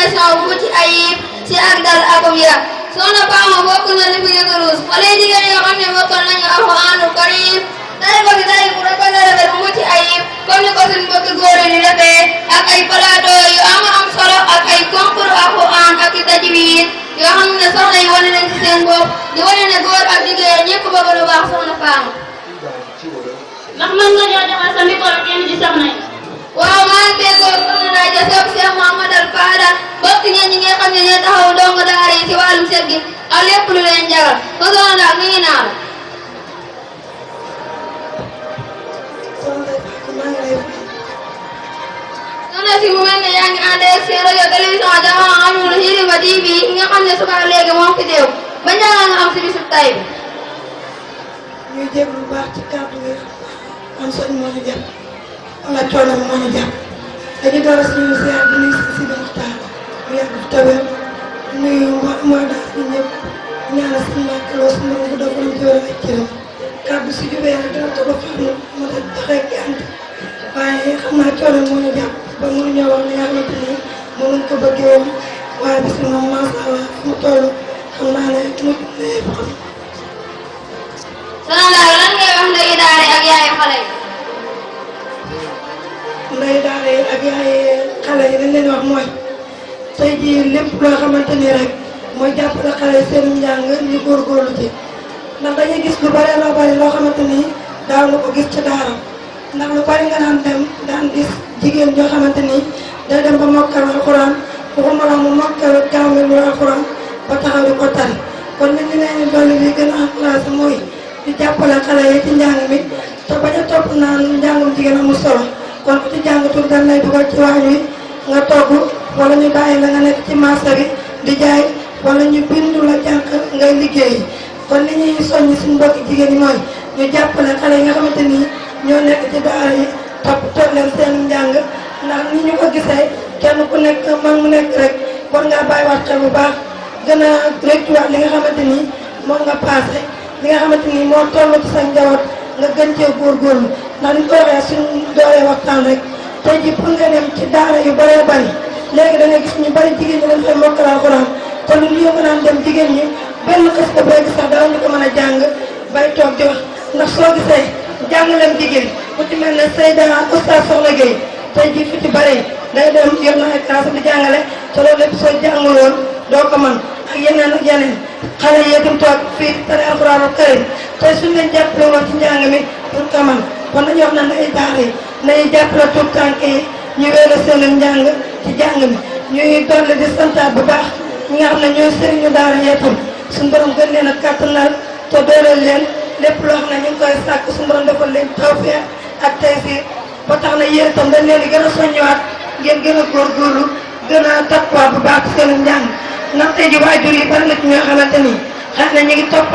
organisation bu mucc ayib si ak dal akum ya soxna Fama bokk na li fi durus xale jigéen yoo xam ne mokkal nañu alxuraanul karim tari ko si tari bu rafet bu mucc ayib comme ni ko suñu mbokki góor yi di defee ak ay plateau yu am solo ak ay concours alxuraan ak i tajwid yoo xam ne soxna yi wane nañ ci seen bopp di wane ne góor ak jigéen ñëpp bëgg lu baax soxna Fama. ndax mën nga ñoo joxe sa micro kenn ci soxna yi. waaw maa ngi déggoo soxna Ndeye Diop Cheikh Mouhamadou Fadal bokk ñeen ñi nga xam ne ñoo taxaw ndongo daara yi ci wàllum set gi ak lépp lu leen jagal ko soxna daal mi ngi naan. soxna si mu mel ne yaa ngi ànd ak seen rajo télévision Jamaa amul Hiriba TV nga xam ne suba léegi moom fi teew ba njëriñ nga am si bisu tay bi. ñuy jéem lu baax ci kàddu gi am soñ moo ñu jàpp wala coono moo ñu jàpp dañuy door suñu seer di nuyu si Sidi Muxtaar mu yàgg fi tawee nuyu mooy daal di ñëpp ñaanal si nàkkaloo si moom bu doon jóor ak cëram kàddu si jubee rek dina ko ba xam mu ne taxee ki ant waaye xam naa coono moo ñu jàpp ba mënuñoo wax ne yaa xamante ni mënuñ ko bëggee woon waaye bis moom macha allah fi mu toll xam naa ne mujj na yëpp xam. soxna daal lan ngay wax ndey daara ak yaayu xale yi. ndey daara yi ak yaay xale yi dañ leen wax mooy tey jii lépp loo xamante ni rek mooy jàppale xale yi seen njàng ñu góorgóorlu ci ndax dañuy gis lu bari loo xamante ni daaw nga ko gis ci daara ndax lu bari nga daan gis jigéen joo xamante ni day dem ba mokkal alxuraan waxuma la mu mokkal kaamil alxuraan ba taxaw di ko tari kon nit ñi leen dolli li gën a encouragé mooy di jàppale xale yi ci njàng mi te bañ a topp naan njàngum jigéen amul solo kon ku ci jàng tur dañ lay dugal ci waañ wi nga togg wala ñu bàyyi la nga nekk ci marché bi di jaay wala ñu bindu la jànq ngay liggéey kon li ñuy soññ suñu mbokki jigéen ñi mooy ñu jàppale xale yi nga xamante ni ñoo nekk ci daara yi topp leen seen njàng ndax ni ñu ko gisee kenn ku nekk man mu nekk rek war ngaa bàyyiwaat xel bu baax gën a réccuwaat li nga xamante ni moom nga passé li nga xamante ni moo toll ci sa njaboot nga gën cee góorgóorlu ndax ni ñu ko waxee suñu dooree waxtaan rek tey jii pour nga dem ci daara yu bëree bëri léegi da ngay gis ñu bëri jigéen ñi dañ fay mokkal alxuraan te lu ñu yëngu naan dem jigéen ñi benn xës ko béy sax dara ñu ko mën a jàng bay toog di wax ndax soo gisee jàngaleem jigéen ku ci mel ne Seyda Oustaz Soxna Gueye tey jii fu ci bëri day dem yor na ay classe di jàngale te loolu lépp soo jànguloon doo ko mën ak yeneen ak yeneen xale yi itam toog fii tari alxuraanul karim tey suñu leen jàppale woon ci njàng mi pour que man kon dañuy wax ne nay daara yi nay jàppale tout tànk yi ñu wéer seen njàng ci jàng mi ñuy dolli di santaat bu baax ñi nga xam ne ñooy sëriñu daara yeetam suñu borom gën leen a kàttanal te dooleel leen lépp loo xam ne ñu ngi koy sàkk suñu borom defal leen tawfeex ak taysiir ba tax na yéen itam dañ leen di gën a soññiwaat ngeen gën a góorgóorlu gën a takkuwaat bu baax seen njàng ndax tey ji waajur yi bari na ci ñoo xamante ni xëy na ñu ngi topp